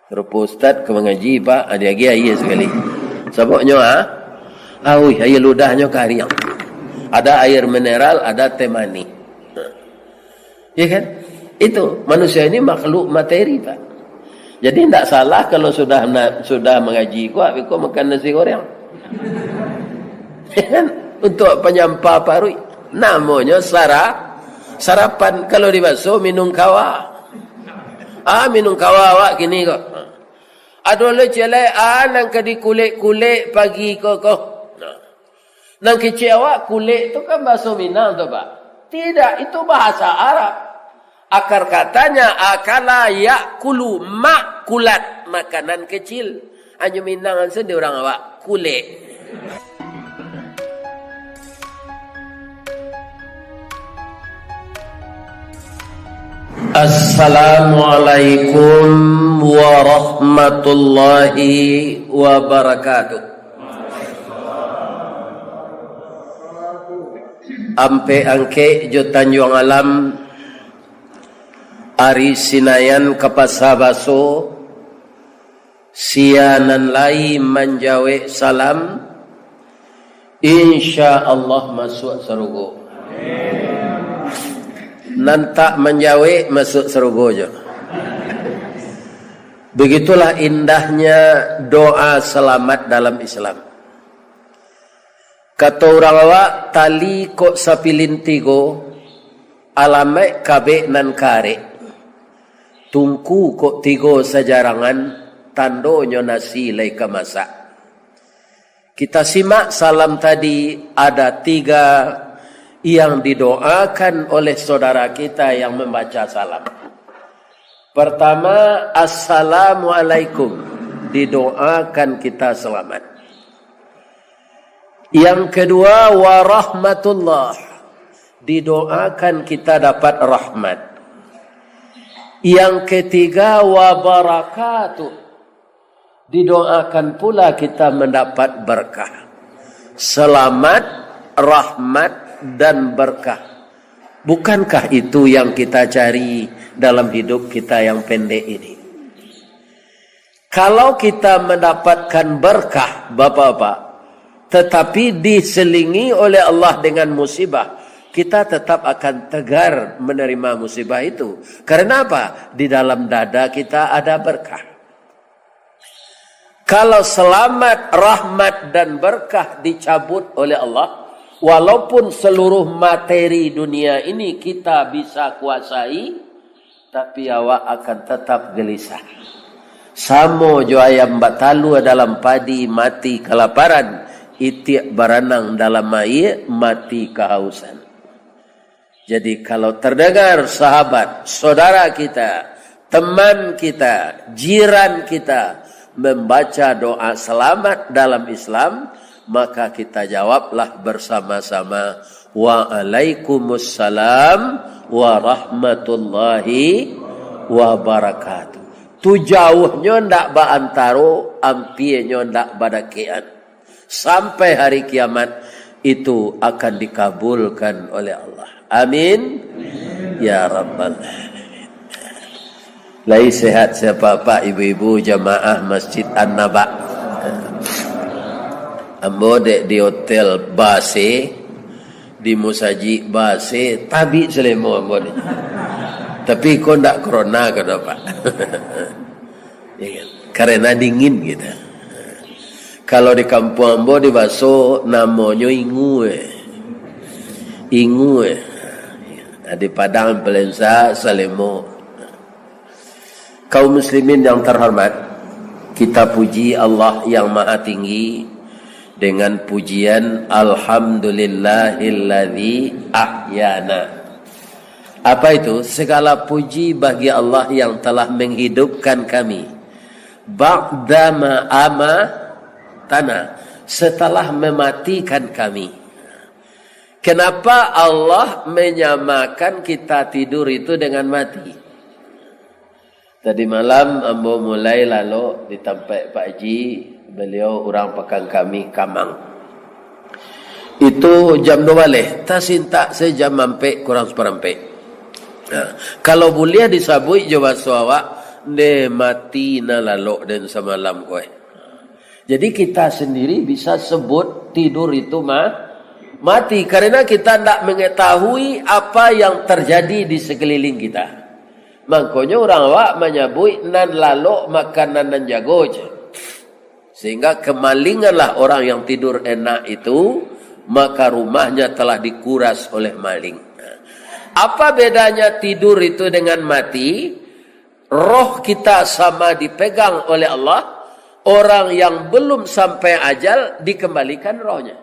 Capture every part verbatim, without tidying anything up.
Rupo ustad ka mangaji, Pak, adi agi aia sakali. Sababnyo, ha? Auih, aia ludahnyo kariang. Ada air mineral, ada teh manih. Ya kan? Itu, manusia ini makhluk materi, Pak. Jadi, ndak salah kalau sudah na-, sudah mangaji ko, abih ko makan nasi goreng. Ya kan? Untuk panyampa paruik. Namonyo sara-, sarapan. Kalau di baso, minum kawa. Ah, minum kawa awak kini ko. Ado lo ciek lai, ah, nan ka dikulek-kulek pagi ko, ko. Nah. Nan kecek awak, kulek tu kan bahaso Minang tu, Pak? Tidak, itu bahasa Arab. Akar katanya, akala yakulu, makulat, makanan kecil. Hanyo Minang sajo urang awak, kulek. Assalamualaikum warahmatullahi wabarakatuh. Ampek Angkek jo Tanjuang Alam, ari Sinayan ka Pasa Baso, sia nan lai manjawek salam, insya Allah masuak sarugo. Nan tak manjawek masuak sarugo jo. Begitulah indahnya doa selamat dalam Islam. Kato urang awak, tali kok sapilin tigo, alamaik kabek nan karek. Tungku kok tigo sajarangan, tandonyo nasi lai ka masak. Kita simak salam tadi, ada tiga yang didoakan oleh saudara kita yang membaca salam. Pertama, "Assalamualaikum", didoakan kita selamat. Yang kedua, "Warahmatullah", didoakan kita dapat rahmat. Yang ketiga, "Wabarakatuh", didoakan pula kita mendapat berkah. Selamat, rahmat, dan berkah. Bukankah itu yang kita cari dalam hidup kita yang pendek ini? Kalau kita mendapatkan berkah, Bapak-bapak, tetapi diselingi oleh Allah dengan musibah, kita tetap akan tegar menerima musibah itu. Karena apa? Di dalam dada kita ada berkah. Kalau selamat, rahmat, dan berkah dicabut oleh Allah, walaupun seluruh materi dunia ini kita bisa kuasai, tapi awak akan tetap gelisah. Samo jo ayam batalua dalam padi mati kalaparan, itiak baranang dalam aia mati kahausan. Jadi, kalau terdengar sahabat, saudara kita, teman kita, jiran kita membaca doa selamat dalam Islam, maka kita jawablah bersama-sama, "Waalaikumussalam warahmatullahi wabarakatuh." Tu jauahnyo ndak baantaro, ampienyo ndak badakekan. Sampai hari kiamat, itu akan dikabulkan oleh Allah. Amin. Ya Rabbal Alamin. Lai sehat sia, Pak, ibu-ibu jamaah Masjid An-Naba? Ambo dek di hotel base, di musajik base, tabik salemo ambo ni. Tapi ko ndak corona, kado, Pak. Ya kan? Karena dingin gitu. Kalau di kampuang ambo di baso, namonyo ingue. Ingue. Di Padang, ampelensa, salemo. Kaum muslimin yang terhormat, kita puji Allah yang Maha Tinggi dengan pujian, "Alhamdulillahilladzi ahyana." Apa itu? Segala puji bagi Allah yang telah menghidupkan kami. "Ba'dama amatana", setelah mematikan kami. Kenapa Allah menyamakan kita tidur itu dengan mati? Tadi malam ambo mulai lalok di tampek Pak Haji, baliau urang Pakan Kamih Kamang. Itu jam duo baleh, tasintak se jam ampek kurang saparampek. Nah, kalau buliah disabuik jo baso awak, Nde mati nan lalok den samalam ko, eh. Jadi kita sendiri bisa sebut tidur itu ma-, mati, karena kita ndak mengetahui apa yang terjadi di sekeliling kita. Mangkonyo urang awak manyabuik nan lalok makanan nan jago je. Sehingga kemalinganlah orang yang tidur enak itu, maka rumahnya telah dikuras oleh maling. Apa bedanya tidur itu dengan mati? Roh kita sama dipegang oleh Allah, orang yang belum sampai ajal dikembalikan rohnya.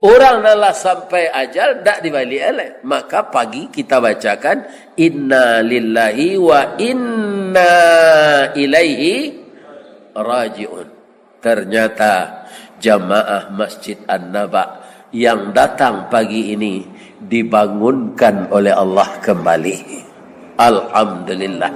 Urang nan lah sampai ajal, dak dibaliak lai. Maka pagi kita bacakan, "Inna lillahi wa inna ilaihi raji'un." Ternyata jamaah Masjid An-Naba yang datang pagi ini dibangunkan oleh Allah kembali. Alhamdulillah.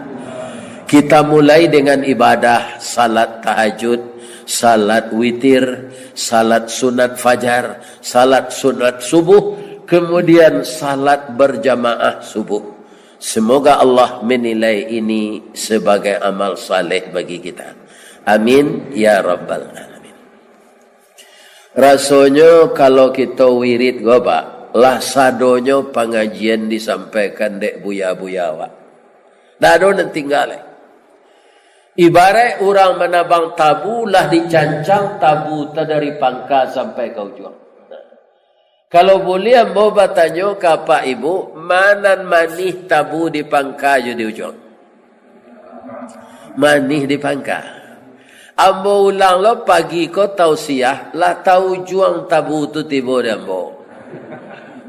Kita mulai dengan ibadah salat tahajud, salat witir, salat sunat fajar, salat sunat subuh, kemudian salat berjamaah subuh. Semoga Allah menilai ini sebagai amal saleh bagi kita. Amin ya rabbal alamin. Rasonyo kalau kito wirid ko, Pak, lah sadonyo pangajian disampaikan dek buya-buya awak. Ndak ado nan tingga lai. Ibaraik urang manabang tabu, lah dicancang tabu tu dari pangka sampai ka ujuang. Kalau buliah ambo batanyo ka apak ibuk, ma nan manih tabu di pangka jo di ujuang? Manih di pangka. Ambo ulang lo, pagi ko tausiah, lah taujuang tabu tu tibo di ambo.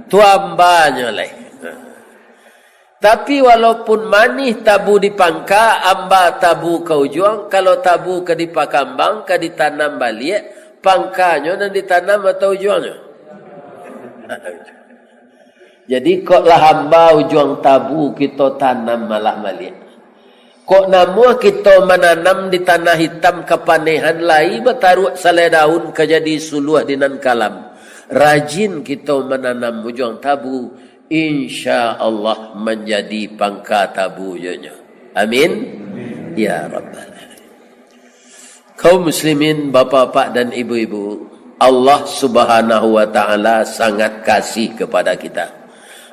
Tu ambanyo lai. Tapi walaupun manih tabu di pangka, amba tabu ka ujuang, kalau tabu ka dipakambang, ka ditanam baliak, pangkanyo nan ditanam atau ujuangnyo? Jadi, kok lah amba ujuang tabu kito tanam malah baliak. Kok namuah kito mananam di tanah itam kapanehan lai bataruak salai daun ka jadi suluah di nan kalam. Rajin kito mananam ujuang tabu, insya Allah manjadi pangka tabu jonyo. Amin. Ya Rabbal Alamin. Kaum muslimin, bapak-bapak dan ibu-ibu, Allah Subhanahu wa Ta'ala sangat kasih kepada kita.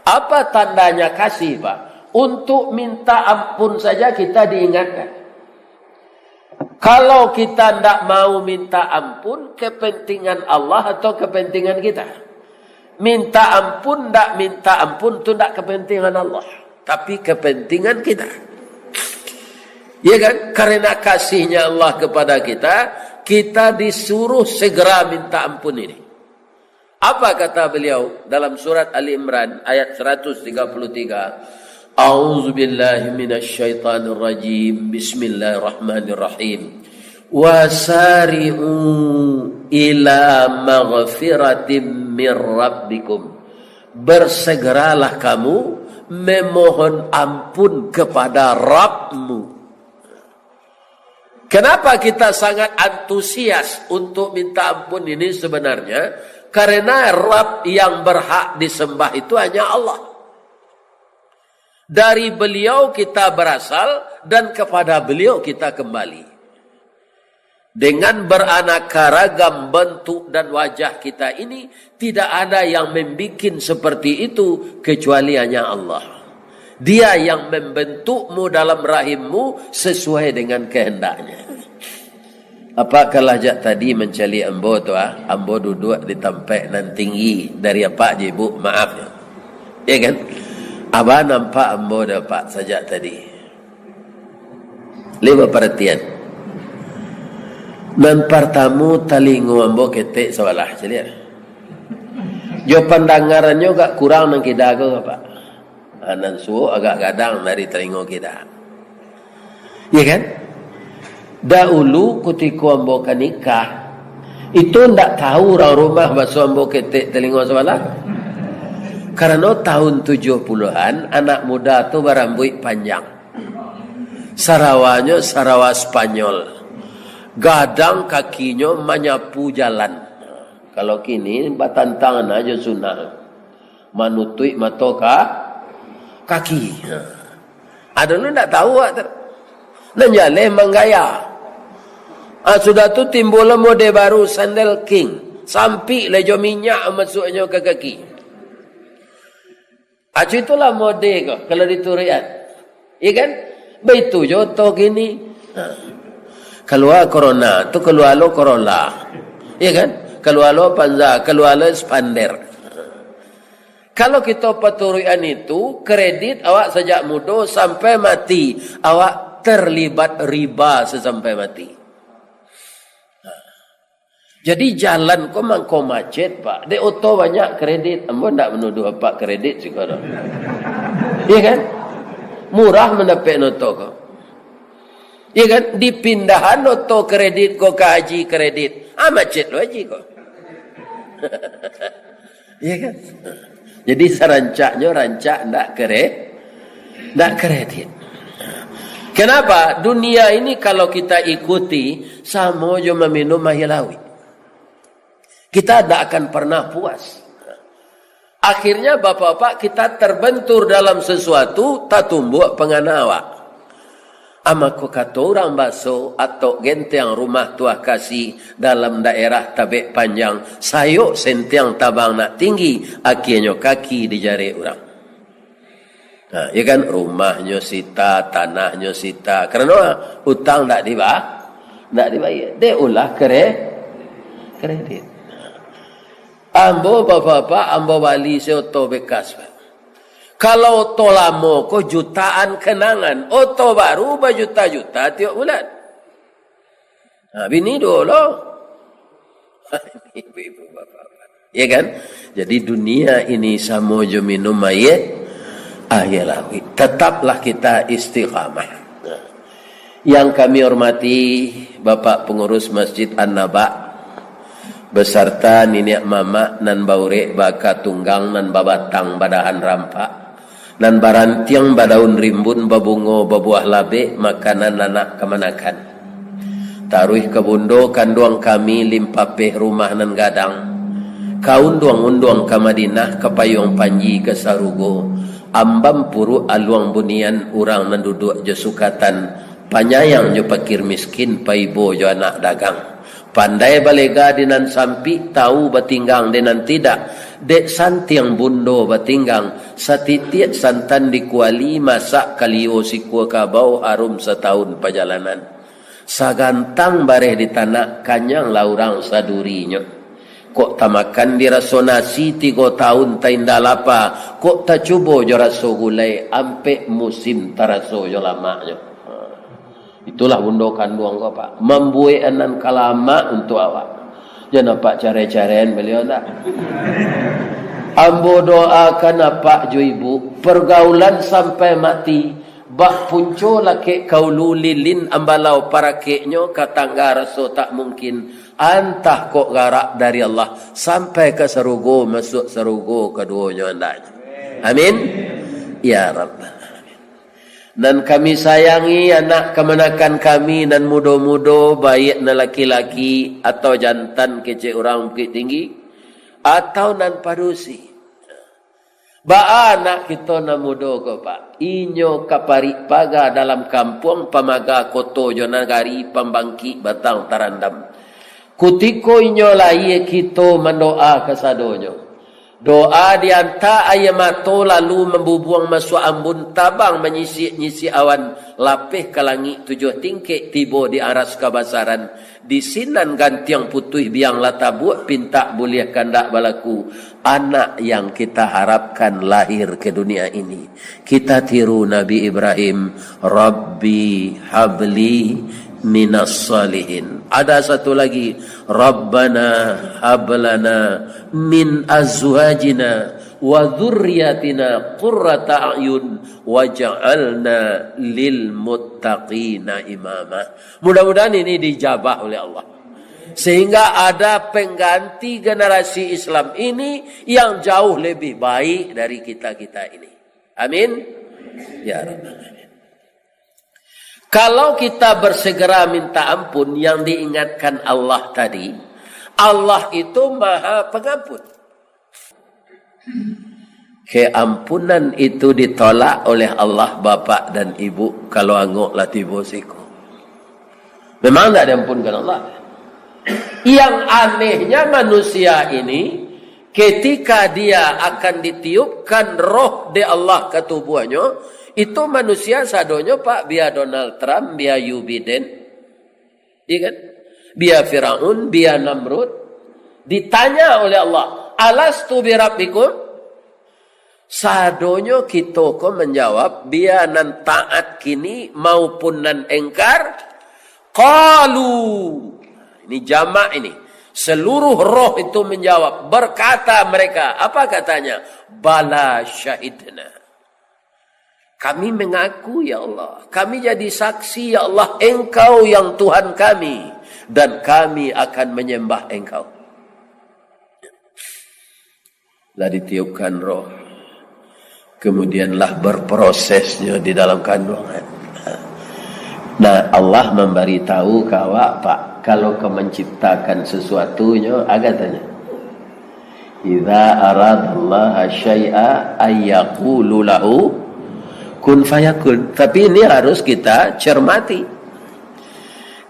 Apa tandanya kasih, Pak? Untuk minta ampun saja kita diingatkan. Kalau kita ndak mau minta ampun, kepentingan Allah atau kepentingan kita? Minta ampun, ndak minta ampun, tu ndak kepentingan Allah, tapi kepentingan kita. Ya kan? Karena kasihnya Allah kepada kita, kita disuruh segera minta ampun ini. Apa kata beliau dalam surat Ali Imran ayat seratus tiga puluh tiga? A'udzubillahi minasyaitonirrajim. Bismillahirrahmanirrahim. Wasari'u ila maghfiratim mir rabbikum. Bersegeralah kamu memohon ampun kepada Rabbmu. Kenapa kita sangat antusias untuk minta ampun ini sebenarnya? Karena Rabb yang berhak disembah itu hanya Allah. Dari Beliau kita berasal dan kepada Beliau kita kembali. Dengan beraneka ragam bentuk dan wajah kita ini, tidak ada yang membikin seperti itu kecuali hanya Allah. Dia yang membentukmu dalam rahimmu sesuai dengan kehendaknya. Apak kalah jak tadi mancaliak ambo tu, ah, ambo duduak di tampek nan tinggi dari apak je, Ibu, maaf. Ya kan? Abah nampak ambo dah, Pak, sajak tadi. Lai baparatian. Nan partamu, talingo ambo ketek sabalah, caliak. Jo pandangarannyo agak kurang nan kida ko, Pak. Ah, nan suok agak gadang dari talingo kida. Ya kan? Dahulu kutiko ambo ka nikah, itu ndak tahu urang rumah baso ambo ketek talingo sabalah. Karano tahun tujuh puluhan, anak muda tu barambuik panjang. Sarawanyo sarawa Spanyol. Gadang kakinyo manyapu jalan. Kalau kini, batantangan ajo sunnah. Manutuik mato ka kaki. Ha. Ado lu ndak tahu awak tu. Nan jaleh manggaya. Ah, sudah tu timbul mode baru, sandal king. Sampik lah jo minyak masuaknyo ka kaki. Ah, itulah mode ko, kalau dituruikan. Iya kan? Baitu jo oto kini. Ha. Kalua Corona, tu kalua lo Corolla. Iya kan? Kalua lo Avanza, kalua lo Xpander. Kalau kito paturuikan itu, kredit awak sajak mudo sampai mati, awak terlibat riba sasampai mati. Jadi jalan ko mangko macet, Pak. Dek oto banyak kredit, ambo ndak manuduh apak kredit siko doh. Iya kan? Murah mandapek oto ko. Iya kan? Dipindahan oto kredit ko ka haji kredit. Ah, macet lo haji ko. Iya kan? Jadi sarancaknyo rancak ndak kere-, ndak kredit. Kenapa? Dunia ini kalau kita ikuti, samo jo maminum aia lauik. Kita ndak akan pernah puas. Akhirnya, bapak-bapak, kita terbentur dalam sesuatu, tatumbuak pangana awak. Amako kato urang baso, atok genteng rumah tuah kasi, dalam daerah Tabek Panjang, sayok sentiang tabang nak tinggi, akienyo kaki dijarek urang. Nah, ya kan, rumahnyo sita, tanahnyo sita. Karano utang ndak diba-, ndak dibayar. Dek ulah kre-, kredit. Ambo bapak-bapak, ambo bali se oto bekas, Pak. Kalau oto lamo ko jutaan kenangan, oto baru bajuta-juta tiok bulan. Ha, bini duo lo. Ibu-ibu, bapak-bapak. Ya kan? Jadi dunia ini samo jo minum aia, aia lauik. Tetaplah kita istiqamah. Nah. Yang kami hormati Bapak Pengurus Masjid An-Naba, beserta niniak mamak nan baurek baka tunggang nan babatang badahan rampak, nan barantiang badaun rimbun, babungo babuah labek, makanan anak kamanakan. Taruih ka bundo kanduang kami, limpapeh rumah nan gadang, ka unduang-unduang ka Madinah, ka payuang panji ka sarugo, ambam puruak aluang bunian, urang nan duduak jo sukatan, panyayang jo pakir miskin, paibo jo anak dagang. Pandai balega di nan sampik, tau batinggang di nan tidak. Dek santiang bundo batinggang, satitiak santan di kuali, masak kalio sikua kabau, harum satahun pajalanan. Sagantang bareh di tanak, kanyang lah urang sadurinyo. Kok tamakan di raso nasi, tigo tahun tainda lapa, kok tacubo jo raso gulai, ampek musim taraso jo lamaknyo. Itulah bundo kanduang ko, Pak. Mambuek nan ka lamak untuak awak. Jan apak carai-caraian baliau ndak. Ambo doakan apak jo ibu, pergaulan sampai mati, bak punco lakek ka ulu, lilin ambalau parakeknyo, ka tangga raso tak mungkin, antah kok garak dari Allah, sampai ka sarugo, masuak sarugo kaduonyo andaknyo. Amin. Ya Rabbal Alamin. Nan kami sayangi, anak kamanakan kami nan mudo-mudo, baiak nan laki-laki atau jantan kecek urang Bukittinggi, atau nan padusi. Baa anak kito nan mudo ko, Pak? Inyo ka parik paga dalam kampuang, pamaga koto jo nagari, pambangkik batang tarandam. Kutiko inyo lahia, kito mandoa kasadonyo. Doa dianta aia mato, lalu mambubuang masuak ambun, tabang manyisik-nyisik awan, lapeh ka langik tujuah tingkek, tibo di aras kabasaran, di sinan gantiang putuih biang lah tabuak, pintak buliah kandak balaku, anak yang kita harapkan lahir ke dunia ini. Kita tiru Nabi Ibrahim, "Rabbi habli minas salihin." Ada satu lagi, "Rabbana hablana min azwajina wa dzurriyyatina qurrata a'yun waj'alna lil muttaqina imama." Mudah-mudahan ini dijabah oleh Allah. Sehingga ada pengganti generasi Islam ini yang jauh lebih baik dari kita-kita ini. Amin. Ya Rabbal Alamin. Kalau kita bersegera minta ampun, yang diingatkan Allah tadi, Allah itu Maha Pengampun. Keampunan itu ditolak oleh Allah, bapak dan ibu, kalau angok lah tibo siko. Memang ndak diampunkan Allah. Yang anehnya manusia ini, ketika dia akan ditiupkan roh dek Allah ka tubuahnyo, itu manusia sadonyo, Pak, bia Donald Trump, bia Joe Biden, iya kan? Bia Firaun, bia Namrud, ditanya oleh Allah, "Alastu birabbikum?" Sadonyo kito ko manjawab, bia nan taat kini maupun nan engkar, qalu. Ini jamak ini. Seluruh roh itu menjawab, berkata mereka, apa katanya? "Bala syahidna." Kami mengaku, ya Allah. Kami jadi saksi, ya Allah, Engkau yang Tuhan kami. Dan kami akan menyembah Engkau. Lah ditiupkan roh. Kemudianlah berprosesnya di dalam kandungan. Nah, Allah memberitahu ka awak, Pak, kalau ka menciptakan sesuatunyo, aga tanya. Idza aradallaha syai'a ayyaqulu lahu kun fayakun. Tapi ini harus kita cermati.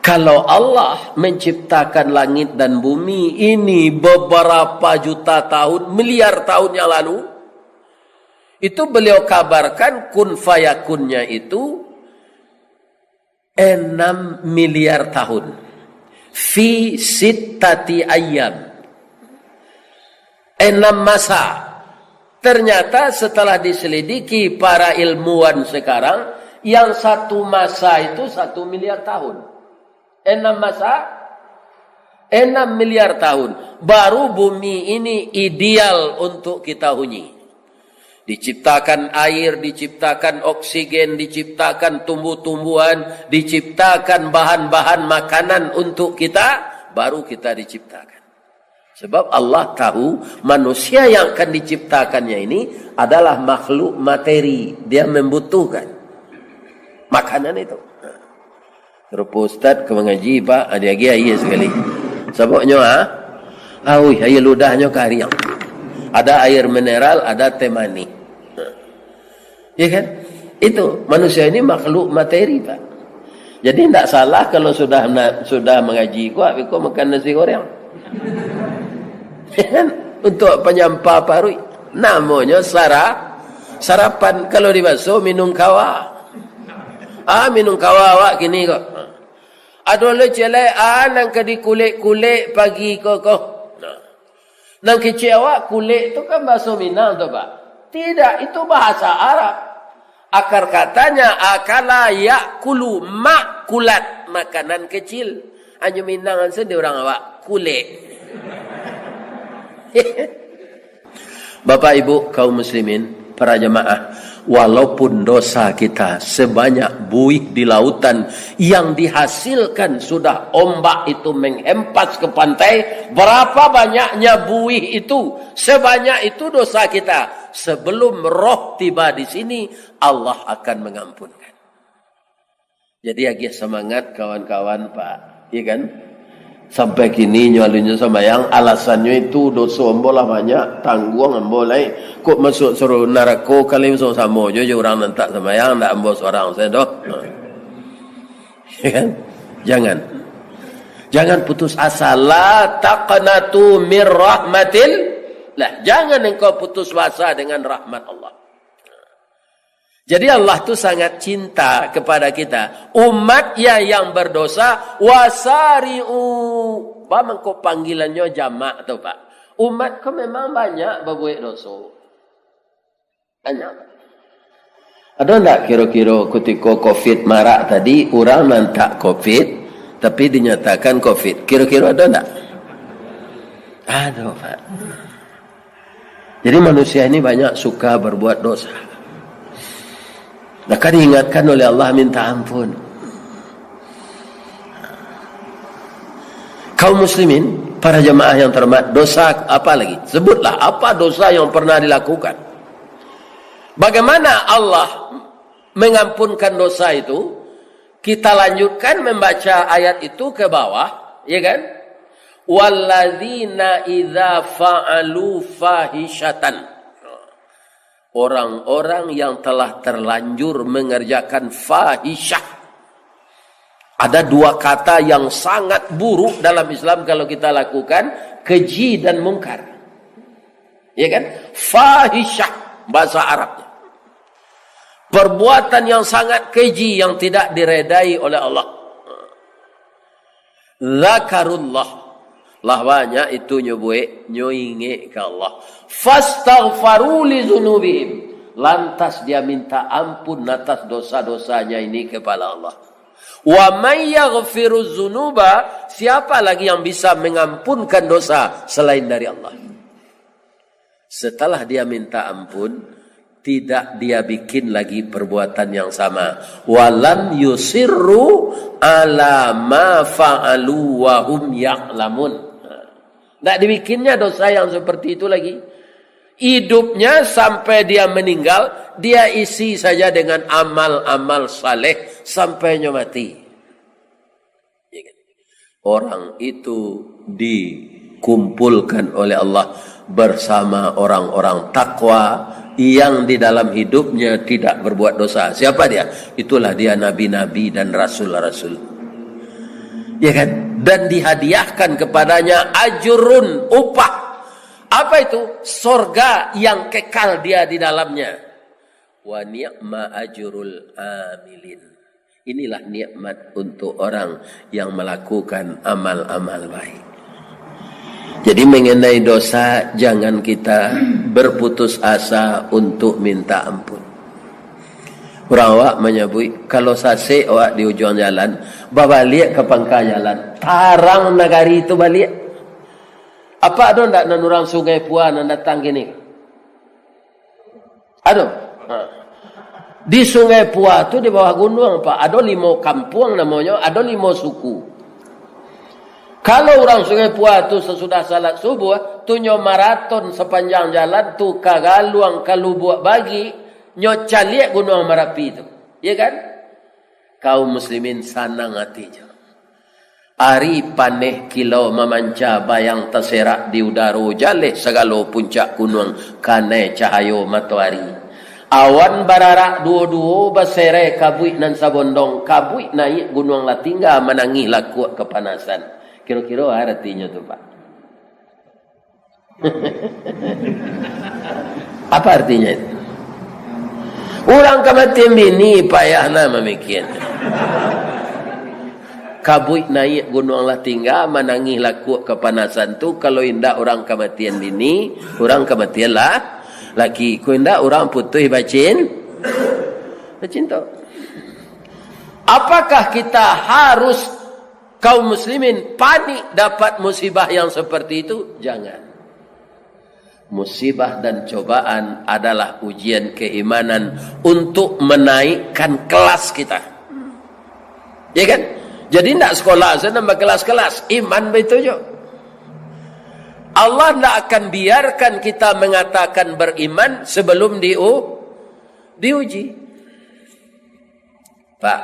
Kalau Allah menciptakan langit dan bumi ini beberapa juta tahun, miliar tahun yang lalu, itu beliau kabarkan kun fayakunnya itu enam miliar tahun. Fi sittati ayyam. Enam masa. Ternyata setelah diselidiki para ilmuwan sekarang, yang satu masa itu satu miliar tahun. Enam masa, enam miliar tahun. Baru bumi ini ideal untuk kita huni. Diciptakan air, diciptakan oksigen, diciptakan tumbuh-tumbuhan, diciptakan bahan-bahan makanan untuk kita, baru kita diciptakan. Sebab Allah tahu manusia yang akan diciptakannya ini adalah makhluk materi, dia membutuhkan makanan itu. Rupa ustaz ka mangaji, Pak, adi agiah aia sakali. Sababnyo, ha? Auih, aia ludahnyo kariang. Ada air mineral, ada teh manih. Ya kan? Itu, manusia ini makhluk materi, Pak. Jadi, ndak salah kalau sudah na-, sudah mangaji, kuat beko makan nasi goreng. Ya kan? Untuk panyampa paruik. Namonyo sara-, sarapan. Kalau di baso, minum kawa. Ah, minum kawa awak kini ko. Ado lo ciek lai, ah, nan ka dikulek-kulek pagi ko, ko. Nah. Nan kecek awak, kulek tu kan baso Minang tu, Pak? Tidak, itu bahasa Arab. Akar katanya, akala yakulu, makulat, makanan kecil. Hanyo Minang sajo urang awak, kulek. Bapak Ibu kaum muslimin, para jamaah, walaupun dosa kita sebanyak buih di lautan yang dihasilkan sudah ombak itu menghempas ke pantai, berapa banyaknya buih itu, sebanyak itu dosa kita, sebelum roh tiba di sini, Allah akan mengampunkan. Jadi agiah samangat kawan-kawan, Pak. Iya kan? Sampai kini nyo alun nyo sambayang, alasannyo itu, "Doso ambo lah banyak, tangguang ambo lai. Kok masuak suru-, narako kali samo-samo jo, jo urang nan tak sambayang, ndak ambo surang sajo doh." Iya kan? Jangan. Jangan putus asa. La taqnatu mir rahmatillah. Jangan engkau putus asa dengan rahmat Allah. Jadi Allah tu sangat cinta kepada kita. Umat-Nya yang berdosa, wasari'u. Ba mangko panggilannyo jamak tu, Pak. Umat ko memang banyak babuek doso. Banyak. Ado ndak kiro-kiro kutiko covid marak tadi, urang nan tak covid, tapi dinyatakan covid? Kiro-kiro ado ndak? Ado, Pak. Jadi manusia ini banyak suka berbuat dosa. Maka diingatkan oleh Allah minta ampun. Kaum muslimin, para jemaah yang terhormat, dosa apa lagi? Sebutlah apa dosa yang pernah dilakukan. Bagaimana Allah mengampunkan dosa itu? Kita lanjutkan membaca ayat itu ke bawah, ya kan? Walladzina idza fa'alu fahishatan. Orang-orang yang telah terlanjur mengerjakan fahisyah. Ada dua kata yang sangat buruk dalam Islam kalau kita lakukan, keji dan mungkar. Ya kan? Fahisyah, bahasa Arabnya. Perbuatan yang sangat keji, yang tidak diredai oleh Allah. Zakarullah. Lah banyak itu nyo buek, nyo ingek ka Allah. Fastaghfaru li dzunubihim. Lantas dia minta ampun atas dosa-dosanya ini kepada Allah. Wa may yaghfiru dzunuba, siapa lagi yang bisa mengampunkan dosa selain dari Allah? Setelah dia minta ampun, tidak dia bikin lagi perbuatan yang sama. Walam yusirru ala ma fa'alu wa hum ya'lamun. Tidak dibikinnya dosa yang seperti itu lagi. Hidupnya sampai dia meninggal, dia isi saja dengan amal-amal saleh sampai nyo mati. Orang itu dikumpulkan oleh Allah bersama orang-orang takwa yang di dalam hidupnya tidak berbuat dosa. Siapa dia? Itulah dia nabi-nabi dan rasul-rasul. Ya kan? Dan dihadiahkan kepadanya ajrun, upah. Apa itu? Sorga yang kekal dia di dalamnya. Wa ni'ma ajrul amilin. Inilah nikmat untuk orang yang melakukan amal-amal baik. Jadi, mengenai dosa, jangan kita berputus asa untuk minta ampun. Urang awak manyabuik, kalau sasek awak di ujuang jalan, babaliak ka pangka jalan, tarang nagari tu baliak. Apak ado ndak nan urang Sungai Pua nan datang kini? Ado. Ha. Di Sungai Pua tu di bawah gunuang, Pak. Ado limo kampuang namonyo, ado limo suku. Kalau urang Sungai Pua tu sasudah salat subuh, tu nyo maraton sapanjang jalan tu ka Galuang, ka Lubuak Bagi, nyo caliak Gunuang Marapi tu. Iya kan? Kaum muslimin sanang atinyo. Ari paneh kilau mamanca, bayang taserak di udaro, jaleh sagalo puncak gunuang, kanai cahayo matoari. Awan bararak duo-duo, baserai kabuik nan sabondong, kabuik naiak gunuang lah tingga, manangih lakuak kapanasan. Kiro-kiro aratinyo tu, Pak? Apa artinya itu? Urang kamatian bini, payah nah mamikian. Kabuik naiak gunuang lah tingga, manangih lakuak kapanasan tu, kalau indak urang kamatian bini, urang kamatian lah laki. Ko indak urang putuih bacin-, bacinto. Apakah kita harus kaum muslimin panik dapat musibah yang seperti itu? Jangan. Musibah dan cobaan adalah ujian keimanan untuk menaikkan kelas kita. Ya kan? Jadi, ndak sekolah saja nambah kelas-kelas. Iman begitu jo. Allah ndak akan biarkan kita mengatakan beriman sebelum diu-, diuji. Pak,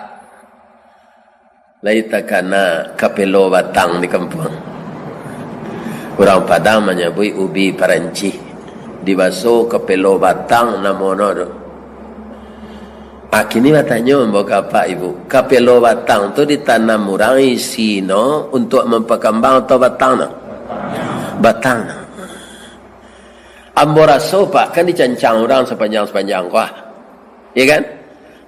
lai takana kapelo batang di kampuang. Urang Padang manyabuik ubi parancih. Di baso kapelo batang namono tu. Ah, kini batanyo ambo ka apak ibu, kapelo batang tu ditanam urang isino untuak mampakambang atau batang no? Batang no. Ambo raso, Pak, kan dicancang urang sapanjang-sapanjang ko, ah. Ya kan?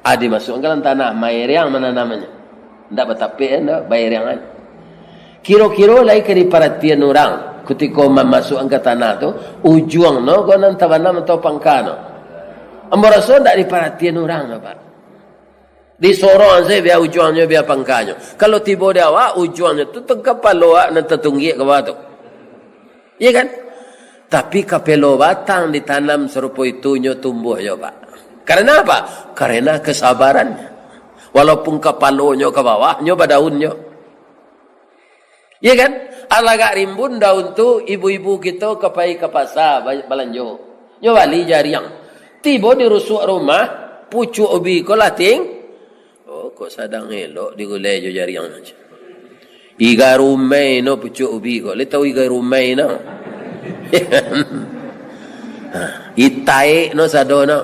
Ah, dimasuakkan ka dalam tanah, mairiang mananamannyo. Ndak batapek kan, ndak, bairiang kan. Kiro-kiro lai ka diparatian urang, kutiko mamasuakkan ka tanah tu, ujuang no ko nan tabanam atau pangka no. Ambo raso ndak diparatian urang no, Pak. Disorong sajo bia ujuangnyo, bia pangkanyo. Kalau tibo di awak, ujuangnyo tu tengkapalo awak nan tatunggiak ka bawah tu. Iya kan? Tapi kapelo batang ditanam sarupo itu, nyo tumbuh jo, Pak. Karena apa? Karena kesabaran. Walaupun kapalonyo ka bawah, nyo badaun nyo. Iya kan? Alagak rimbun daun tu, ibu-ibu kito ka pai ka pasa ba-, balanjo. Nyo bali jariang. Tibo di rusuak rumah, pucuak ubi ko lah ting-, oh, kok sadang elok digulai jo jariang. Iga rumai no pucuak ubi ko. Lai tau iga rumai no? Itaik no sado no.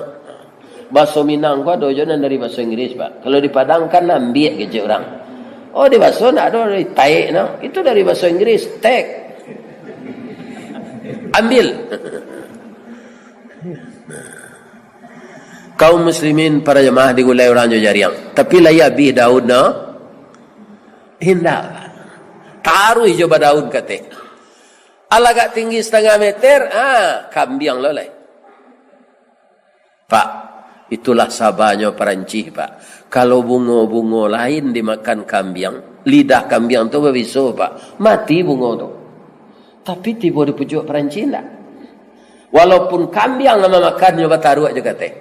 Baso Minang ko ado jo nan dari baso Inggris, Pak. Kalau di Padang kan ambiak kecek urang. Oh, di baso ndak ado itaik no. Itu dari baso Inggris, take. Ambil. Kaum muslimin, para jamaah digulai urang jo jariang. Tapi lai abih daun no? Indak, Pak. Taruih jo badaun kateh. Alah agak tinggi satangah meter, ah, kambiang lo lai. Pak, itulah sabanyo Parancih, Pak. Kalau bungo-bungo lain dimakan kambiang, lidah kambiang tu babiso, Pak. Mati bungo tu. Tapi tibo di pucuak Parancih ndak. Walaupun kambiang lah mamakannyo, bataruak jo kateh.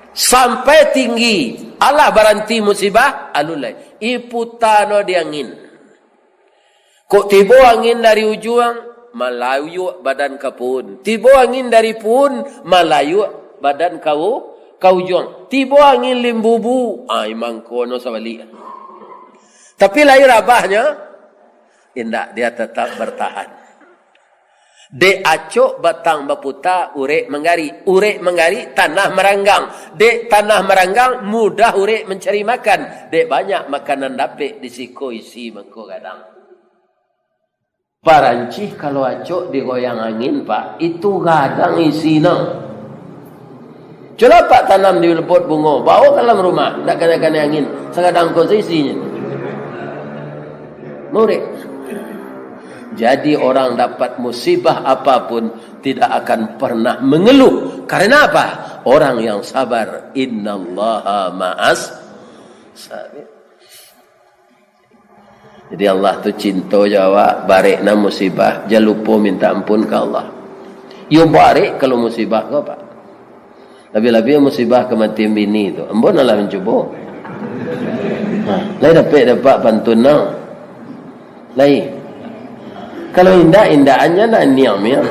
Sampai tinggi, alah baranti musibah, alun lai. Iputa no di angin. Kok tibo angin dari ujuang, malayuak badan ka puun. Tibo angin dari puun, malayuak badan ka u-, ka ujuang. Tibo angin limbubu, ai mangko no sabalik. Tapi lai rabahnyo, indak, dia tetap bertahan. Dek acok batang baputa, urek manggarik. Urek manggarik, tanah maranggang. Dek tanah maranggang, mudah urek mancari makan. Dek banyak makanan dapek, di siko isi mangko gadang. Parancih kalau acok digoyang angin, Pak, itu gadang isinyo. Cubo Apak tanam di lebot bungo, baok ka dalam rumah, ndak kanai-kanai angin, sagadang ko isinyo. Murek. Jadi orang dapat musibah apapun tidak akan pernah mengeluh. Karena apa? Orang yang sabar, innallaha ma'as sabir. Jadi Allah tu cinto jo awak, barek nan musibah, jan lupo minta ampun ka Allah. Yo barek kalau musibah ko, Pak. Labiah-labiah musibah kamatian bini tu. Ambo nan lah mancubo. Ha, lai dapek-dapek pantun no. Lai. Kalau indak, indak anja nan niam, ya.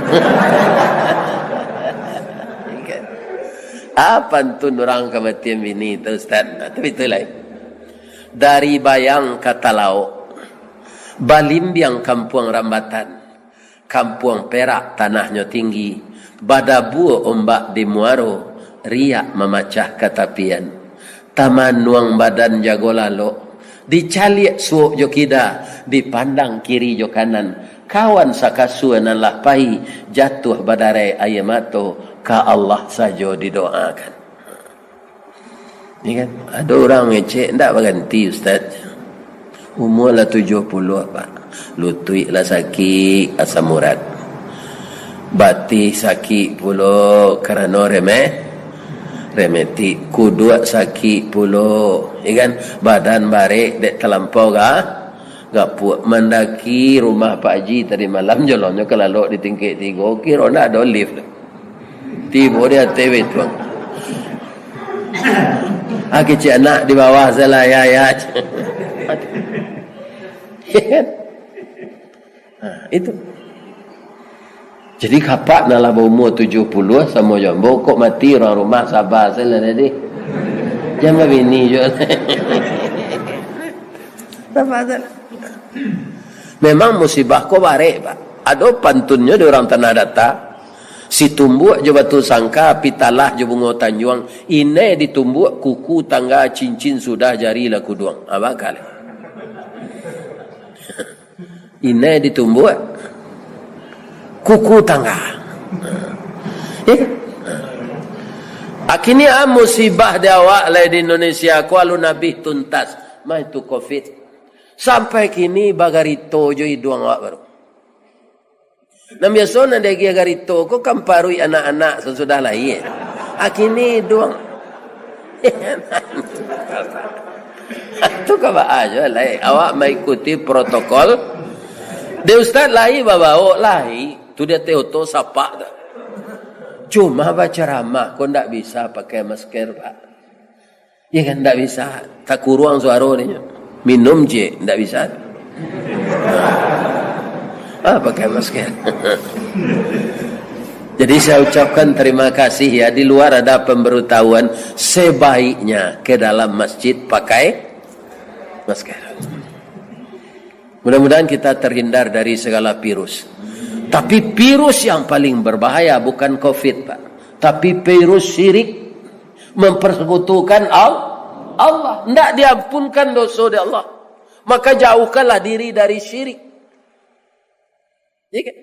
Ah, pantun urang kamatian bini tu, Ustaz. Nah, tapi tu lai. Dari Bayang ka Talaok, balimbiang kampuang Rambatan, kampuang Perak tanahnyo tinggi, badabua ombak di muaro, riak mamacah ka tapian. Tamanuang badan jago lalok, dicaliak suok jo kida, dipandang kiri jo kanan, kawan sakasua nan lah pai, jatuah badarai aia mato, ka Allah sajo didoakan. Ya kan? Ado urang ngecek, "Ndak baganti, Ustaz." Umua lah tujuah puluah, Pak. Lutuik lah sakik, asam urat. Batih sakik pulo karano reme-, remetik. Kuduak sakik pulo, ya kan? Badan barek dek talampau ga-, gapuak. Mandaki rumah Pak Haji tadi malam, jolonyo ka lalok di tingkek tigo, kiro ndak ado lift. Tibo di ateh batuang. Ah, kecek anak di bawah salah, ya, ya. Ha, itu. Jadi, kapak nan lah baumua tujuah puluah samo jo ambo, kok mati urang rumah, saba salah tadi. Jan babini juo. Saba salah. Memang musibah ko barek, Pak. Ado pantunnyo di urang Tanah Data, "Situmbuak jo Batu Sangka, Pitalah jo Bungo Tanjuang, inai ditumbuak kuku tangga, cincin sudah jari lah kuduang." Ha, bakal. Inai ditumbuak kuku tangga. Eh? Akini ah musibah di awak lai di Indonesia ko alun abih tuntas. Mah itu covid. Sampai kini bagarito jo iduang awak baru. Nan biaso nan diagiah garito ko kan paruik anak-anak sasudah lahia. Akini iduang. Tu ka baa juo lai. Awak maikuti protokol. Dek ustaz lai babaok lai. Tu di ateh oto sapak tu. Cuma bacaramah ko ndak bisa pakai masker, Pak. Ya kan, ndak bisa. Takuruang suaro ninyo. Minum je, ndak bisa. Ah, pakai masker. Jadi saya ucapkan terima kasih ya, di luar ada pemberitahuan, sebaiknya ke dalam masjid pakai masker. Mudah-mudahan kita terhindar dari segala virus. Tapi virus yang paling berbahaya bukan covid, Pak. Tapi virus syirik, mempersekutukan Al-, Allah. Ndak diampunkan doso dek Allah. Maka jauhkanlah diri dari syirik. Ya kan?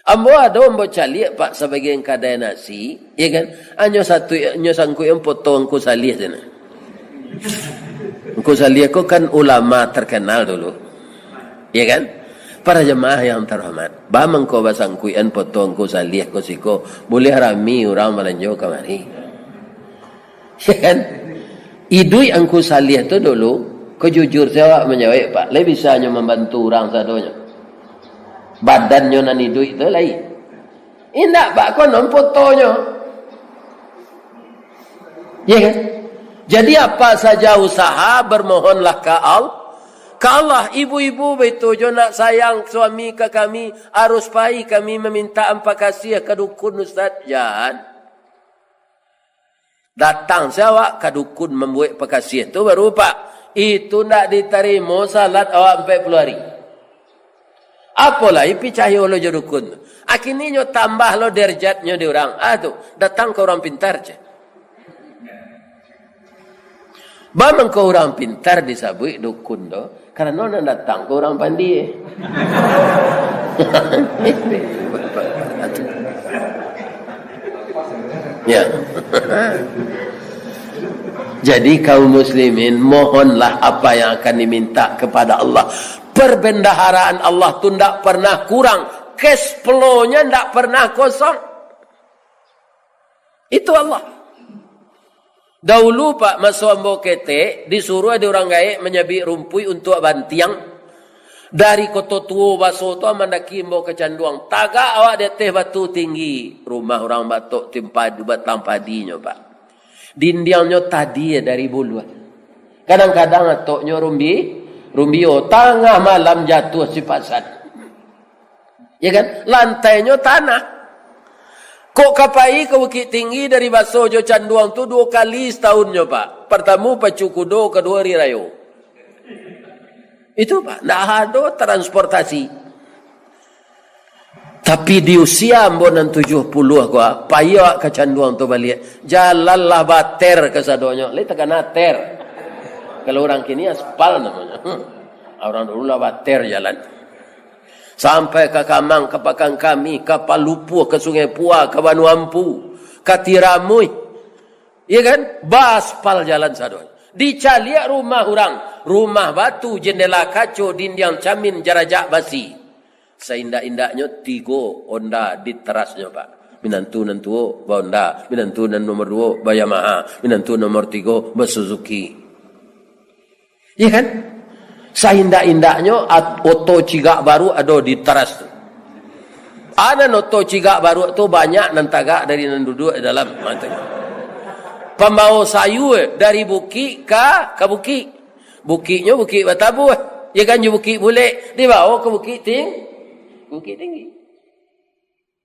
Ambo ado, ambo caliak, Pak, sabagian kadai nasi, ya kan? Anyo satu, anyo sangkuik yang potong Angku Salih sana. Angku Salih ko kan ulama terkenal dulu. Ya kan? Para jemaah yang terhormat, ba mangko basangkuikan potong Angku Salih ko siko, buliah rami urang balanjo kamari. Ya kan? Iduik Angku Salih tu dulu, ko jujur se awak manjawek, Pak, lai bisa nyo mambantu urang sadonyo. Badannyo nan iduik tu lai. Indak, Pak, konon fotonyo. Ya kan? Jadi, apa saja usaha, bermohonlah ka Al-, ka Allah. Ibu-ibu baitu jo nak sayang suami ka kami, arus pai kami maminta ampakasiah ka dukun, Ustaz. Jan. Datang se awak ka dukun mambuek pakasiah tu baru, Pak. Itu ndak ditarimo salat awak ampek puluah ari. Apo lai picayo lo jo dukun tu. Akhirnyo tambah lo derajatnyo di urang. Ah tu, datang ka urang pintar, ceh. Ba mangko urang pintar disabuik dukun tu, karano nan datang ko urang pandie. Ya. Jadi, kaum muslimin, mohonlah apa yang akan diminta kepada Allah. Perbendaharaan Allah tu ndak pernah kurang, cash flow-nya ndak pernah kosong. Itu Allah. Daulu, Pak, maso ambo ketek, disuruah di urang gaek manyabik rumpuik untuak bantiang. Dari Koto Tuo baso tu, mandaki ambo ka Canduang. Tagak awak di ateh batu tinggi. Rumah urang Batok, timpa-, batang padinyo, Pak. Dindiangnyo tadi dari buluah. Kadang-kadang atoknyo rumbi-, rumbio. Tangah malam jatuah sipasan. Ya kan? Lantainyo tanah. Kok ka pai ka Bukik Tinggi dari Baso jo Canduang tu duo kali satahunnyo, Pak. Partamo pacu kudo, kaduo ari rayo. Itu, Pak, ndak ado transportasi. Tapi di usia ambo nan tujuah puluah ko, ah, pai awak ka Canduang tu baliak. Jalan lah bater kasadonyo. Lai takana ter. Kalau urang kini aspal namonyo. Hmm. Urang dulu lah bater jalan. Sampai ka Kamang, ka Pakan Kami, ka Palupuah, ka Sungai Pua, ka Banua Ampu, ka Tiramuih. Iya kan? Baaspal jalan sadonyo. Dicaliak rumah urang, rumah batu, jendela kaco, dindiang camin, jarajak basi. Saindak-indaknyo tigo Honda di terasnyo, Pak. Minantu nan tuo ba-Honda, minantu nan nomor duo ba-Yamaha, minantu nomor tigo ba-Suzuki. Iya kan? Saindak-indaknyo at-, oto cigak baruak ado di taras tu. A nan oto cigak baruak tu banyak nan tagak dari nan duduak di dalam. Mantap. Pambawo sayua dari bukik ka, ka bukik. Bukiknyo bukik batabuah. Iya kan, jo bukik bulek. Dibawo ka bukik ting-, bukik tinggi.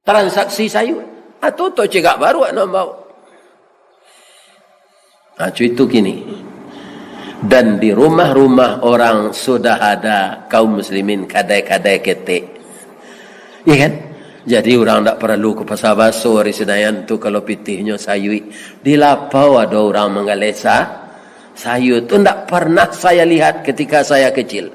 Transaksi sayua. Atau oto cigak baruak nan bawo. Nah, cuitu kini. Dan di rumah-rumah orang sudah ada kaum muslimin kadai-kadai ketek. Iya kan? Jadi urang ndak paralu ka Pasa Baso ari Senayan tu kalau pitihnyo sayuik. Di lapau ado urang manggaleh sa-, sayua tu ndak pernah saya lihat ketika saya kecil.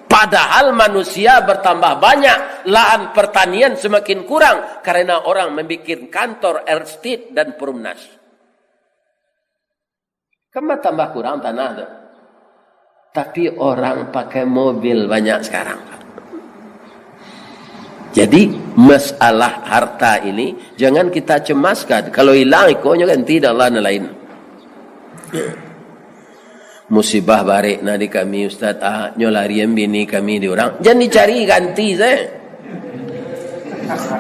Padahal manusia bertambah banyak, lahan pertanian semakin kurang karena orang membuat kantor, estate, dan perumnas. Kan batambah kurang tanah tu. Tapi orang pakai mobil banyak sekarang. Jadi, masalah harta ini jangan kita cemaskan. Kalau hilang ikonyo, ganti dek Allah nan lain. Musibah barek nah di kami, Ustaz. Ah, nyo larian bini kami di urang. Jan dicari, ganti sajo.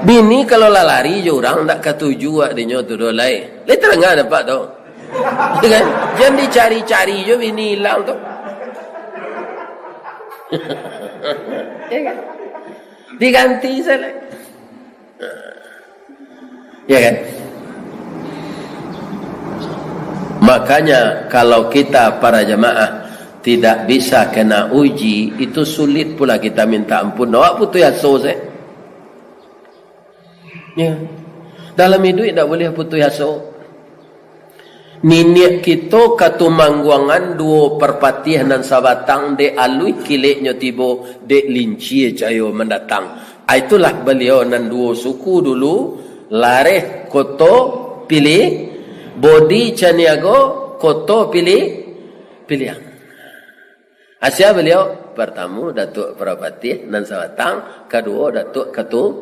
Bini kalau lah lari jo urang, ndak katuju awak dinyo tu doh lai. Lai tadanga dek Apak tu. Ya kan? Jan dicari-cari jo bini ilang tu. Ya kan? Diganti sajo. Ya kan? Makanya, kalau kita para jamaah tidak bisa kena uji, itu sulit pula kita minta ampun. Awak putuih aso sajo. Ya. Dalam iduik ndak buliah putuih aso. Niniak kito Katumangguangan duo Parpatiah nan sabatang, dek aluih kileknyo tibo, dek lincia cayo mandatang. Ah, itulah baliau nan duo suku dulu, Lareh Koto Pilih, Bodi Caniago Koto Pilih, Piliang. Asia baliau, partamo Datuak Parpatiah nan sabatang, kaduo Datuak Katu-,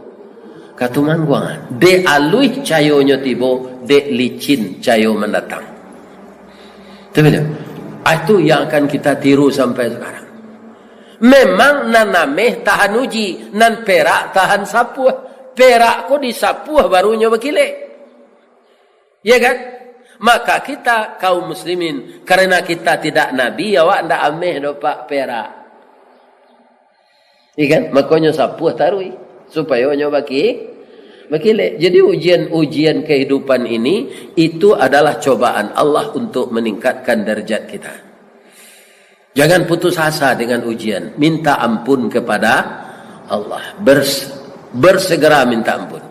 Katumangguangan. Dek aluih cayonyo tibo, dek licin cayo mandatang. Tu baliau. Ah, itu yang akan kita tiru sampai sekarang. Memang nan ameh tahan uji, nan perak tahan sapuah. Perak ko disapuah barunyo bakilek. Ya kan? Maka kita kaum muslimin, karena kita tidak nabi, awak ndak ameh doh, Pak, perak. Ya kan? Makonyo sapuah taruih, supayo nyo baki-, bakilek. Jadi ujian-ujian kehidupan ini, itu adalah cobaan Allah untuk meningkatkan darjat kita. Jangan putus asa dengan ujian. Minta ampun kepada Allah. Bers-, bersegera minta ampun.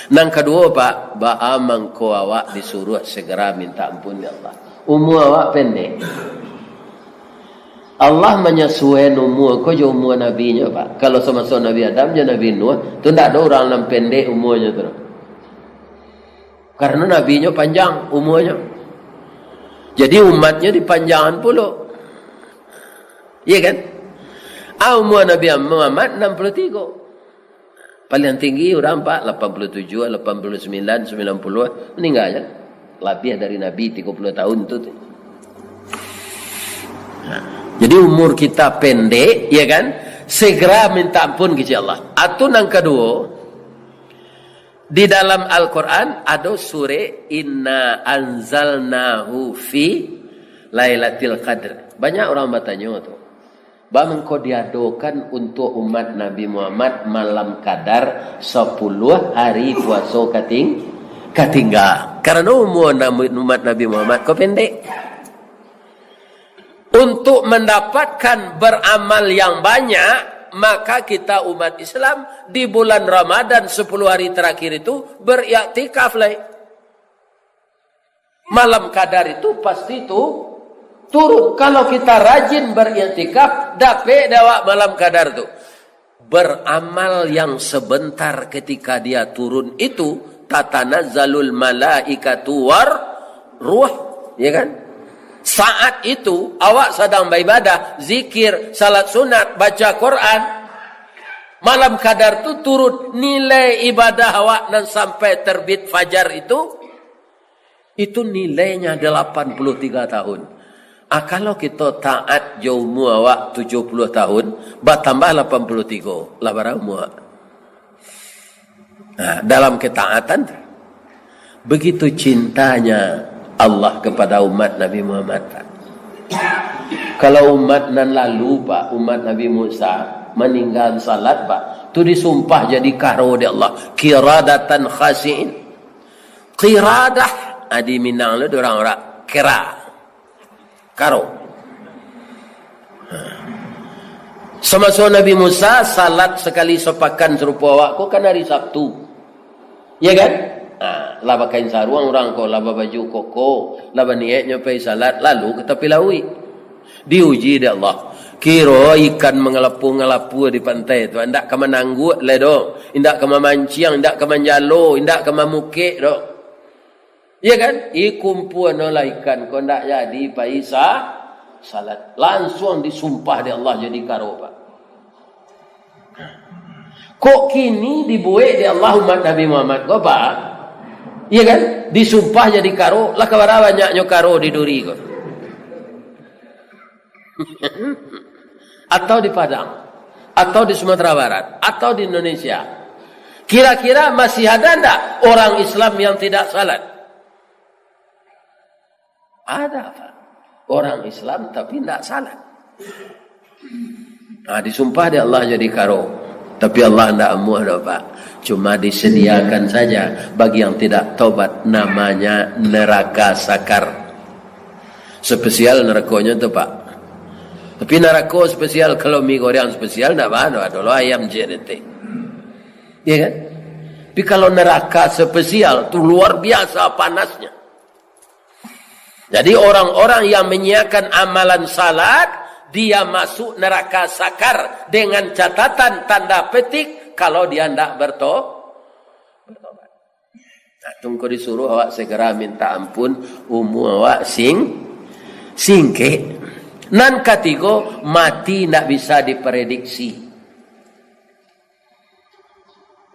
Nan kaduo, Pak, baa mangko awak disuruah segera minta ampun, ya Allah? Umua awak pendek. Allah manyasuaian umua ko jo umua nabinyo, Pak. Kalau samaso Nabi Adam jo Nabi Nuh, tu ndak ado urang nan pendek umuanyo tu. Karano nabinyo panjang umuanyo. Jadi umatnyo dipanjangan pulo. Iya kan? Ah, umua Nabi Muhammad enam puluh tiga. Paling tinggi urang, Pak, lapan puluh tujuh, lapan puluh sembilan, sembilan puluh, meninggal je. Labiah dari Nabi tiga puluh tahun tu, tu. Nah, jadi umur kita pendek, ya kan? Segera minta ampun ka Allah. Atu nan kaduo, di dalam Al-Quran ado surek Inna anzalnahu fi lailatil qadr. Banyak urang batanyo tu, "Baa mangko diadokan untuak umat Nabi Muhammad malam kadar sapuluah hari puaso kating-, katingga?" Karano umua Nabi, umat Nabi Muhammad ko pendek. Untuk mendapatkan beramal yang banyak, maka kita umat Islam di bulan Ramadan sepuluh hari terakhir itu beriktikaf lai. Malam kadar itu pasti tu turun. Kalau kita rajin beriktikaf, dapek dek awak malam kadar tu. Beramal yang sebentar ketika dia turun itu, tatanazzalul malaikatu war ruh, ya kan? Saat itu, awak sadang baibadah, zikir, salat sunat, baca Quran. Malam kadar tu turun, nilai ibadah awak nan sampai terbit fajar itu, itu nilainya delapan puluh tiga tahun. Ah, kalau kito taat jo umua awak tujuh puluh tahun, batambah lapan puluh tiga, lah bara umua? Nah, dalam ketaatan, begitu cintanya Allah kepada umat Nabi Muhammad, Pak. Kalau umat nan lalu, Pak, umat Nabi Musa, maninggalan salat, Pak, tu disumpah jadi karo dek Allah, qiradatan khasi'in. Qiradah, ah, di Minang tu urang-urang kera. Karo. Samaso Nabi Musa, salat sakali sapakan sarupo awak ko kan hari Sabtu. Ya kan? Ha, lah bakain saruang urang ko, lah babaju koko, lah baniaik nyo pai salat, lalu ka tapi lauik. Diuji dek Allah. Kiro ikan mangalapua-ngalapua di pantai tu, indak ka manangguak lai doh, indak ka mamanciang, indak ka manjalo, indak ka mamukek doh. Ya kan? Ikumpuan lah ikan ko ndak jadi pai sa-, salat. Lansuang disumpah dek Allah jadi karo, Pak. Kok kini dibuek dek Allah umat Nabi Muhammad ko, Pak? Ya kan? Disumpah jadi karo, lah ka bara banyaknyo karo di Duri ko. Atau di Padang, atau di Sumatera Barat, atau di Indonesia. Kira-kira masih ada ndak orang Islam yang tidak salat? Ada, Pak. Orang Islam tapi ndak salat. Nah, disumpah dek Allah jadi karo. Tapi Allah ndak amuah doh, Pak. Cuma disediakan saja bagi yang tidak taubat, namanya neraka sakar. Spesial narakonyo tu, Pak. Tapi narako spesial, kalau mi goreng spesial, ndak baa, ado lo ayam ciek detek. Ya kan? Tapi kalau neraka spesial, tu luar biasa panasnya. Jadi orang-orang yang menyiakan amalan salat, dia masuk neraka sakar dengan catatan tanda petik kalau dia ndak berto-, bertobat. Nah, tungku disuruh awak segera minta ampun, umua awak sing-, singkek. Nan katigo, mati ndak bisa diprediksi.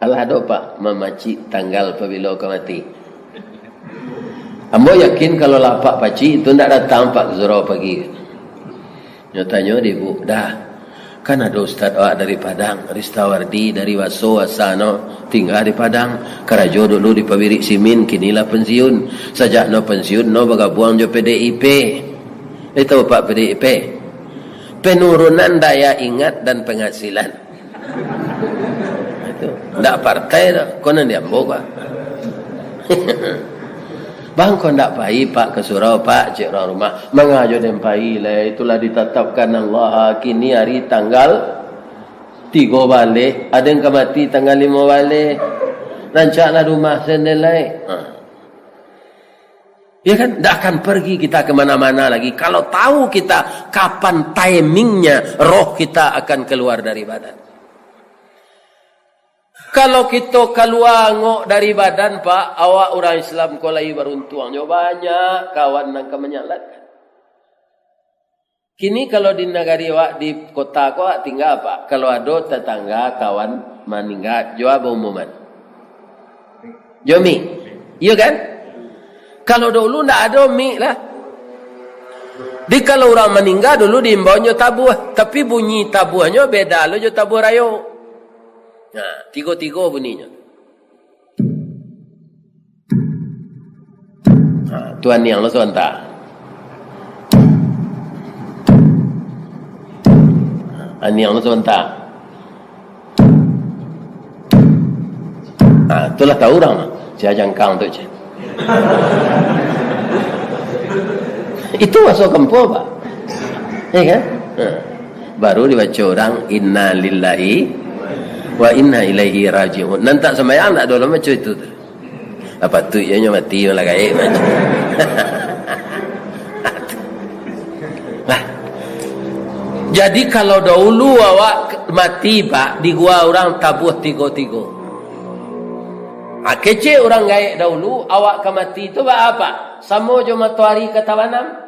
Alah ado, Pak, mamacik tanggal pabilo ka mati? Ambo yakin kalau lah Apak pacik, itu ndak datang Apak ka surau pagi. Nyo tanyo di ibu, "Dah, kan ado ustaz awak dari Padang, Ristawardi dari Waso asano, tingga di Padang, karajo dulu di pabirik simin, kini lah pensiun. Sajak no pensiun, no bagabuang jo P D I P." Eh, tahu Pak P D I P? Penurunan daya ingat dan penghasilan. Itu. Ndak partai doh, konon di ambo, Pak. "Bang, kok ndak pai, Pak, ka surau, Pak?" cek urang rumah. "Manga jo den pai lai, itulah ditatapkan Allah, kini hari tanggal tigo baleh, aden ka mati tanggal limo baleh. Rancaklah rumah sen den lai." Ha. Ya kan? Ndak akan pergi kita ke mana-mana lagi kalau tahu kita kapan timingnya roh kita akan keluar dari badan. Kalau kito kalua angok dari badan, Pak, awak urang Islam ko lai baruntuang nyo, banyak kawan nan ka manyalatkan. Kini kalau di nagari awak, di kota ko awak tingga, Pak, kalau ado tetangga, kawan maningga, jo a baumuman? Jo mik. Iyo kan? Kalau dahulu ndak ado mik lah. Di kalau urang maningga dulu diimbau nyo tabuah, tapi bunyi tabuahnyo beda lo jo tabuah rayo. Nah, tigo-tigo bunyinyo. Ha, tu aniang lo sabanta. Aniang lo sabanta. Ha, itulah tahu urang, sia jangkang tu, cek. Itu bahaso kampuang, Pak. Ya kan? Ha. Baru dibaco urang, "Inna lillahi wa inna ilaihi raji'un." Nan tak sambayang, tak ado lah baco itu tu. Apa tu, iyo nyo mati, malah gaek baco. Nah, jadi kalau dahulu awak mati, Pak, di gua urang tabuah tigo-tigo. Ha, kecek urang gaek dahulu, awak ka mati tu baa, Pak? Samo jo matoari ka tabanam.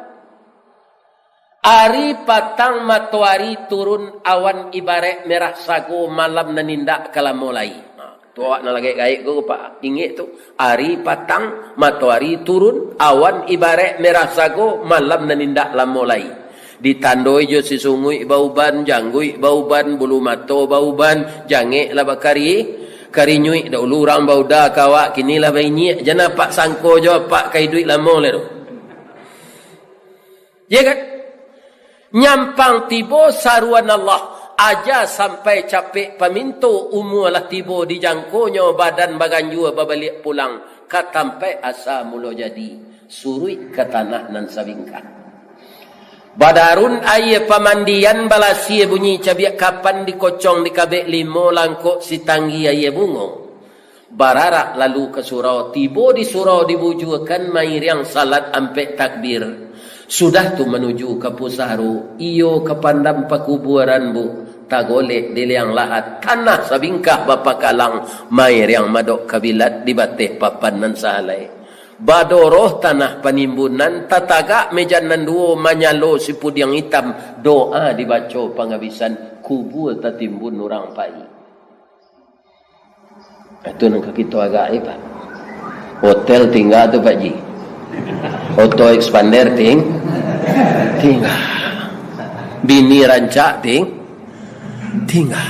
Ari patang matoari turun, awan ibaraik merah sago, malam nan indak ka lamo lai. Ha, tu awak nan lah gaek-gaek ko, Pak, ingek tu. Ari patang matoari turun, awan ibaraik merah sago, malam nan indak lamo lai. Ditandoi jo sisunguik bauban, jangguik bauban, bulu mato bauban, jangek lah bakari-, karinyuik. Dahulu urang bauda ka awak, kini lah bainyiak. Jan apak sangko jo apak ka iduik lamo lai tu. Ya kan? Nyampang tibo saruan Allah, aja sampai capek paminto, umua lah tibo dijangkonyo, badan baganjua babaliak pulang ka tampaik asa mulo jadi, suruik ka tanah nan sabingkah. Badarun aia pamandian, balasia bunyi cabiak kapan, dikocong dikabek limo, langkok sitanggi aia bungo. Bararak lalu ka surau, tibo di surau dibujuakan, mairiang salat ampek takbir. Sudah tu manuju ka pusaro, iyo ka pandam pakubuaran, Bu, tagolek di liang lahat, tanah sabingkah bapakalang, mairiang madok kabilat di bateh papan nan sahalai. Badoroh tanah panimbunan, tatagak mejan nan duo, manyalo sipudiang itam, doa dibaco pangabisan, kubua tatimbun urang pai. Itu nan ka kito agak, eh, Pak. Hotel tingga tu, Pak Ji. Auto expander ting-, tingga. Bini rancak ting-, tingga.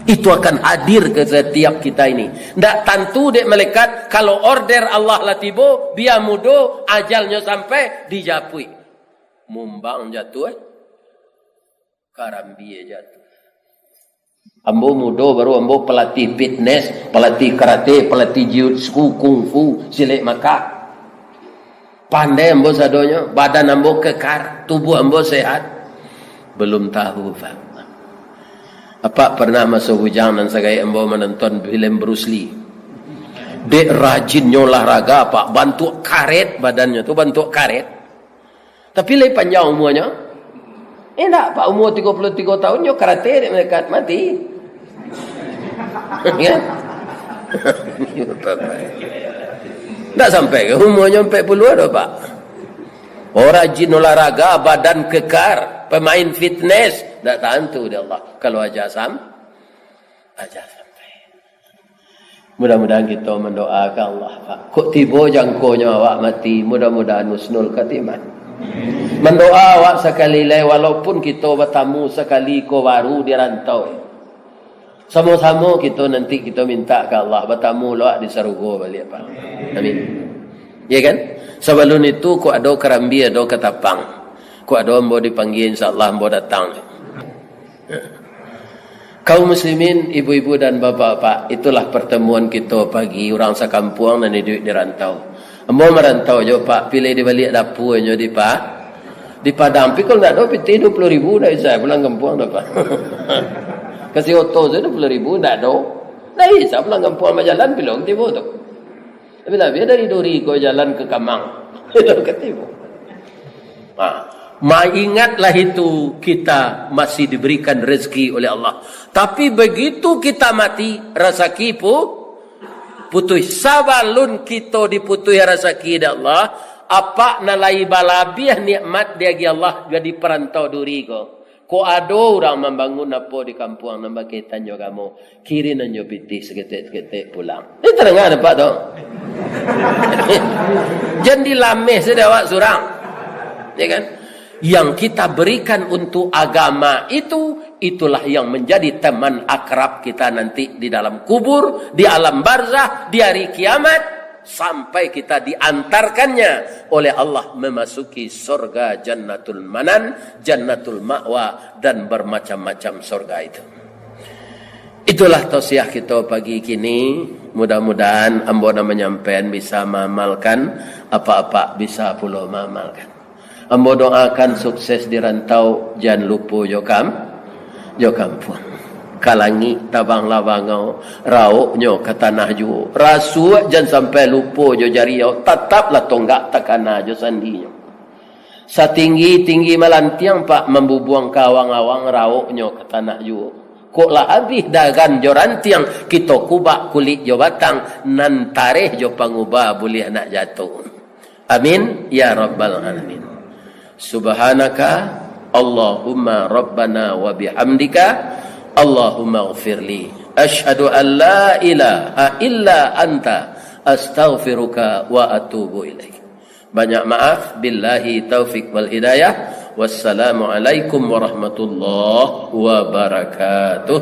Itu akan hadir ke setiap kita ini. Ndak tantu dek malaikat, kalau order Allah lah tibo, bia mudo, ajalnyo sampai, dijapuik. Mumbang jatuah, eh. Karambia jatuah. Ambo mudo baru, ambo pelatih fitness, pelatih karate, pelatih jiu-jitsu, kungfu, silek makak. Pandai ambo sadonyo, badan ambo kekar, tubuah ambo sehat. Belum tahu, Pak. Apak pernah maso bujang nan sagaik ambo manonton filem Bruce Lee. Dek rajinnyo olahraga, Pak, bantuak karet badannyo tu, bantuak karet. Tapi lai panjang umuanyo. Indak, Pak, umua tigo puluah tigo taun nyo karate dek malaikat mati. Kan? Indak sampai ka umuanyo ampek puluah doh, Pak. Oh, rajin olahraga, badan kekar, pemain fitness, ndak tantu dek Allah. Kalau aja sam-, aja sampai. Mudah-mudahan kito mandoa ka Allah, Pak. Kok tibo jangkonyo awak mati, mudah-mudahan husnul khatimah. Mandoa awak sakali lai, walaupun kito batamu sakali ko baru di rantau. Samo-samo kito nanti kito minta ka Allah, batamu lo di sarugo baliak, Pak. Amin. Ya kan? Sabalun itu, kok ado karambia, ado katapang. Kok ado ambo dipanggia, insya Allah ambo datang. Kaum muslimin, ibu-ibu dan bapak-bapak, itulah pertemuan kito pagi, urang sakampuang nan iduik di rantau. Ambo marantau jo, Pak, pilih di baliak dapua nyo di Pa-, di Padang. Tapi kalau ndak ado pitih duo puluah ribu, ndak bisa pulang kampuang doh, Pak. Kasi oto sajo duo puluah ribu, ndak ado. Ndak bisa pulang kampuang, bajalan pilong tibo tu. Tapi labiah dari Duri ko jalan ka Kamang. Ka tibo. Ha. Maingatlah itu, kita masih diberikan rezeki oleh Allah. Tapi begitu kita mati, rasaki pu-, putuih. Sabalun kito diputuih rasaki dek Allah, apak nan lai balabiah nikmat diagiah Allah jadi parantau Duri ko. Kok ado urang mambangun apo di kampuang nan bakaitan jo agamo, kirinan jo pitih saketek-saketek pulang. Ni tadanga dapek tu. Jan dilameh sajo awak surang. Ya kan? Yang kita berikan untuk agama itu, itulah yang menjadi teman akrab kita nanti di dalam kubur, di alam barzah, di hari kiamat, sampai kita diantarkannya oleh Allah memasuki sorga Jannatul Manan, Jannatul Ma'wa, dan bermacam-macam sorga itu. Itulah tausiah kito pagi kini. Mudah-mudahan ambo nan manyampaian bisa maamalkan, apak-apak bisa pulo maamalkan. Ambo doakan sukses di rantau, jan lupo jo kam-, jo kampuang. Ka langik tabanglah bangau, rauknyo ka tanah juo. Rasuak jan sampai lupo jo jariau, tataplah tonggak takana jo sandinyo. Satinggi-tinggi malantiang, Pak, mambubuang ka awang-awang, rauknyo ka tanah juo. Kok lah abih dagan jo rantiang, kito kubak kulik jo batang, nan tareh jo panguba buliah nak jatuah. Amin, ya rabbal alamin. Subhanaka Allahumma rabbana wa bihamdika, Allahumma ghafirli. Asyhadu an la ilaha illa anta, astaghfiruka wa atubu ilaik. Banyak maaf. Billahi taufik wal hidayah. Wassalamualaikum warahmatullahi wabarakatuh.